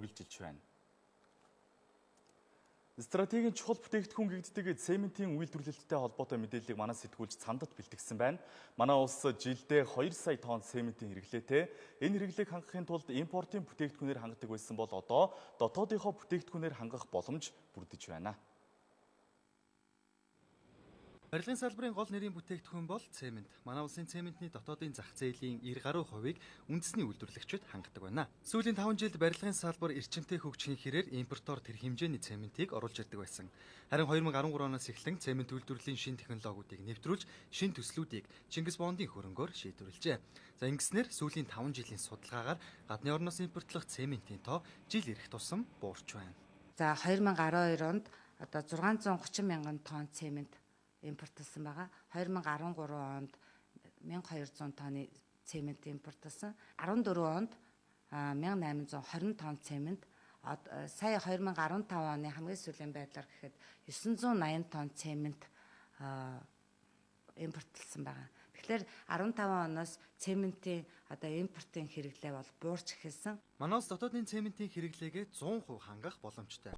үргэлжилж байна. Стратегийн чухал бүтээгдэхүүн гэгддэг цементийн үйлдвэрлэлттэй холбоотой мэдээллийг манай сэтгүүлч цандад бэлтгэсэн байна. Манай улс жилдээ 2 сая тонн цементийн хэрэглээтэй. Энэ хэрэглээг хангахын тулд импортын бүтээгдэхүүнээр хангадаг байсан бол одоо дотоодынхоо бүтээгдэхүүнээр хангах боломж бүрдэж байна. Барилгын салбарын гол нэрийн бүтээгдэхүүн бол цемент. Манай улсын цементний дотоодын зах зээлийн 90 гаруй хувийг үндэсний үйлдвэрлэгчид хангадаг байна. Сүүлийн 5 жилд барилгын салбар эрчимтэй хөгжихийн хэрээр импортоор тэр хэмжээний цементийг оруулж ирдэг байсан. Харин 2013 оноос эхлэн цемент үйлдвэрлэлийн шинэ технологиудыг нэвтрүүлж, шинэ төслүүдийг Чингис Бондын хөрөнгөөр шийдвэрлэжээ. За ингэснээр сүүлийн 5 жилийн судалгаагаар гадны орноос импортлох цементийн тоо жил ирэх тусам буурч байна. За 2012 онд одоо 630 мянган тонн цемент импортлсон байгаа. 2013 онд 1200 тонны цемент импортлсон. 14 онд 1820 тонн цемент, сая 2015 оны хамгийн сүүлийн байдлаар гэхэд 980 тонн цемент импортлсон байгаа. Тэгэхээр 15 оноос цементийн одоо импортын хэрэглээ бол буурч эхэлсэн. Манай улс дотоодын цементийн хэрэглээгээ 100% хангах боломжтой.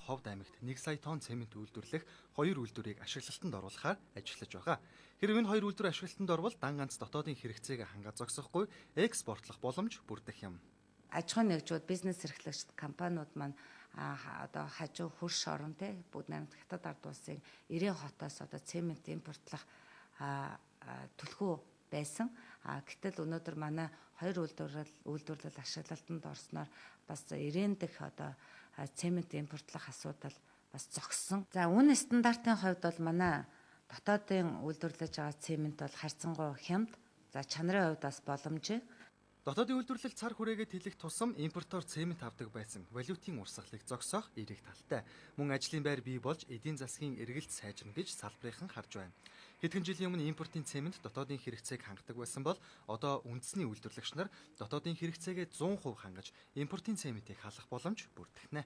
Ховд аймагт 1 сая тонн цемент үйлдвэрлэх 2 үйлдвэрийг ашиглалтанд оруулахаар ажиллаж байгаа. Хэрв энэ 2 үйлдвэр ашиглалтанд орвол дан ганц дотоодын хэрэгцээг хангаж зогсохгүй экспортлох боломж бүрдэх юм. Аж ахуйн нэгжүүд, бизнес эрхлэгчид, компаниуд маань одоо хажуу хөрш орон те бүгд найрамд хятад ард улсын 90 хотоос одоо цемент импортлох түлхүү байсан. Гэтэл өнөөдөр манай 2 үйлдвэрлэл ашиглалтанд орсноор бас 90 дэх одоо цемент импортлох асуудал бас зогссон. За үн стандартын хувьд бол манай дотоодын үйлдвэрлэж байгаа цемент бол харьцангуй хямд. За чанарын хувьд бас боломжтой. Дотоодын үйлдвэрлэл цар хүрээгээ тэлэх тусам импортоор цемент авдаг байсан валютын урсгалыг зогсоох эерэг талтай. Мөн ажлын байр бий болж эдийн засгийн эргэлт сайжирна гэж салбарынхан харж байна. Хэдхэн жилийн өмнө импортын цемент дотоодын хэрэгцээг хангадаг байсан бол одоо үндэсний үйлдвэрлэгч нар дотоодын хэрэгцээгээ 100% хангаж импортын цементийг халах боломж бүрдэх нэ.